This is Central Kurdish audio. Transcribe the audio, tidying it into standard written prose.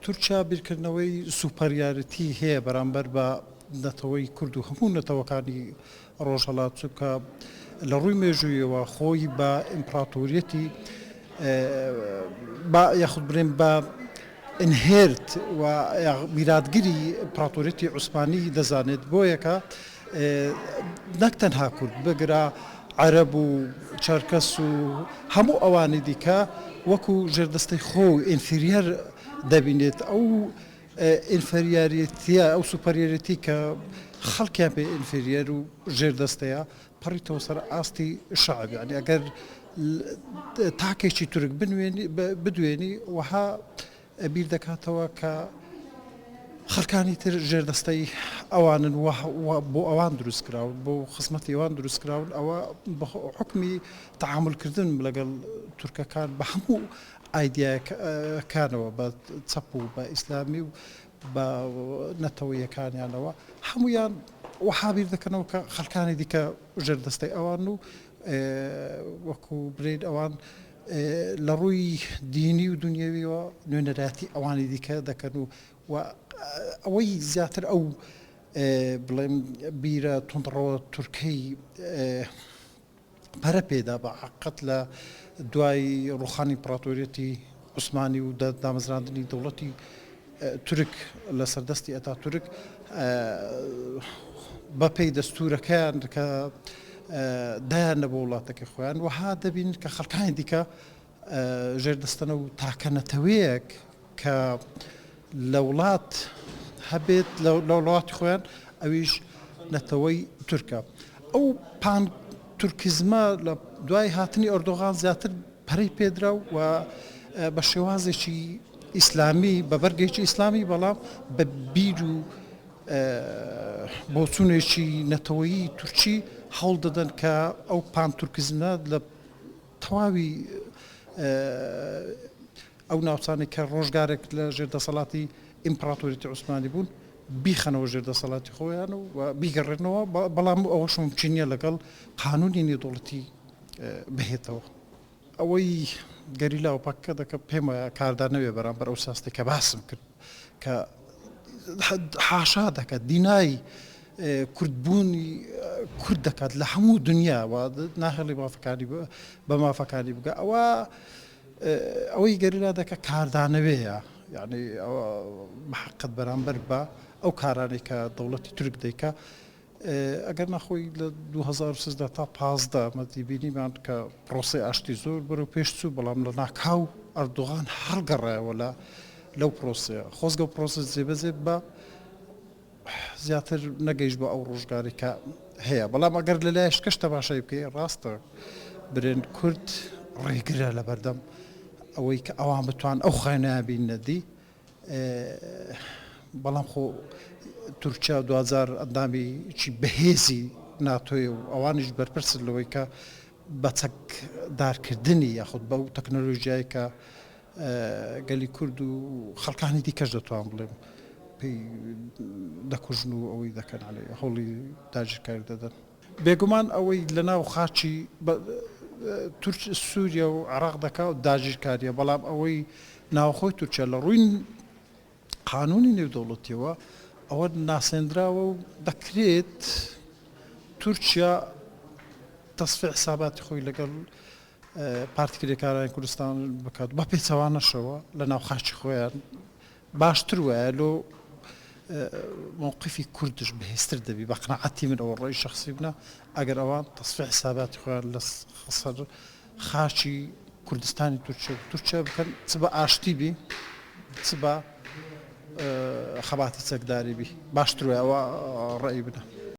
تورکیا بیرکردنەوەی superiority هەیە بەرامبەر بە نەتەوەی کورد و هەموو نەتەوەکانی ڕۆژهەڵات، چونکە لە ڕووی مێژوویەوە خۆی بە ئیمپڕاتۆریەتی بە یاخود بڵێن بە inherit و میراتگری ئیمپڕاتۆریەتی عوسمانی دەزانێت، بۆیەکە نەک تەنها کورد بگرە عەرەب و چەرکەس و هەموو ئەوانی دیکە وەکو ژێردەستەی خۆ و inferior دەبینێت. ئەو inferiority ە، ئەو superiority کە خەڵکیان پێ inferior و ژێردەستەیە پەڕیتەوە سەر ئاستی شەعب. یانی ئەگەر تاکێکی تورک بدوێنی وەها بیر دەکاتەوە کە خەڵکانی تر ژێردەستەی ئەوانن و بۆ ئەوان دروست کراون، بۆ خزمەتی ئەوان دروست کراون، ئەوە بە حوکمی تەعامولکردن لەگەڵ تورکەکان بە هەموو ئایدیایەکانەوە، بە چەپ و بە ئیسلامی و بە نەتەوەیەکانیانەوە، هەموویان وەها بیر دەکەنەوە کە خەڵکانی دیکە ژێردەستەی ئەوان و وەکو بلێین ئەوان لە ڕووی دینی و دونیەویەوە نوێنەرایەتی ئەوانی دیکە دەکەن و و ئەوەی زیاتر ئەو بڵێم بیرە توندڕەوە تورکەی پەرە پێدا بە حقت لە دوای ڕوخانی ئیمپراتۆریەتی عوسمانی و دامەزراندنی دەوڵەتی تورک لە سەردەستی ئەتا تورک بە پێی دەستورەکەیان کە دایان نەبوو وڵاتەکەی خۆیان وەها دەبین کە خەڵکانی دیکە ژێردەستەنە و تاکە نەتەوەیەک کە لە وڵات هەبێت لە وڵاتی خۆیان ئەویش نەتەوەی تورکە. ئەو پان تورکیزمە لە دوای هاتنی ئەردۆغان زیاتر پەرەی پێدرا و بە شێوازێکی ئیسلامی بە بەرگێکی ئیسلامی بەڵام بە بیر و بۆچوونێکی نەتەوەیی تورکی هەوڵ دەدەن کە ئەو پان تورکیزمە لە تەواوی ئەو ناوچانەی کە ڕۆژگارێک لە ژێر دەسەڵاتی ئیمپڕاتۆریەتی عوسمانی بوون بیخەنەوە ژێر دەسەڵاتی خۆیان و بیگەڕێنەوە، بەڵام ئەوەش مومکین نییە لەگەڵ قانونی نێودەوڵەتی بهێتەوە. ئەوەی گەریلا و پەکەکە دەکەن پێم وایە کاردانەوەیە بەرامبەر ئەو سیاسەتەی کە باسم کرد کە حاشا دەکات دینای کوردبوونی کورد دەکات لە هەموو دنیا و ناهێڵی مافەکانی بە مافەکانی بگە ئەوە ئەوەی گەریلا دەکە کاردانەوەیە یعنی ئەوە بەحقت بەرامبەر بە ئەو کارانەی کە دەوڵەتی تورک دەیکا ئەگەر نا خۆی لە 2013 تا 15 ئەمە بینیمان کە پرۆسەی ئاشتی زۆر بەرەو پێش چوو بەڵام لە ناکاو ئەردۆغان هەڵگەڕایەوە لە لەو پرۆسەیە خۆزگە و پرۆسە جێبەجێ بە زیاتر نەگەیشت بە ئەو ڕۆژگارەی کە هەیە بەڵام ئەگەر لە لایەشکەش تەماشای بکەی ڕاستە برێن کورد ڕێگرە لە بەردەم ئەوەی کە ئەوان بتوان ئەو خەونەیان بیننە دی بەڵام خۆ تورکیا دواجار ئەندامیی بەهێزی ناتۆیە و ئەوانیش بەرپرسن لەوەی کە بە چەکدارکردنی یاخود بەو تەکنەلۆژیای کە گەلی کورد و خەڵکانی دیکەش دەتوان بڵێم پێی دەکوژن و ئەوەی دەکەن هەوڵی داگیرکاری دەدەن. بێگومان ئەوەی لەناو خاکی تورک سوریە و عێراق دەکا داگیرکاریە، بەڵام ئەوەی ناوخۆی تورکیا لە ڕووی قانونی نێودەوڵەتیەوە ئەوە ناسێندراوە و دەکرێت تورکیا تەسفیە حساباتی خۆی لەگەڵ پارتی کرێکارانی کوردستان بکات بە پێچەوانەشەوە لە ناو خاکی خۆیان باشتر وایە لۆ مەوقفی کوردش بەهێزتر دەبی بە قەناعەتی من ئەوە ڕای شەخسی منە ئەگەر ئەوان تەسفیە حساباتی خۆیان لە سەر خاکی کوردستانی تورکیا و تورکیا بکەن چ بە ئاشتی بی چ بە خەباتی چەکداری بی باشتر وایە ئەوە ڕای منە.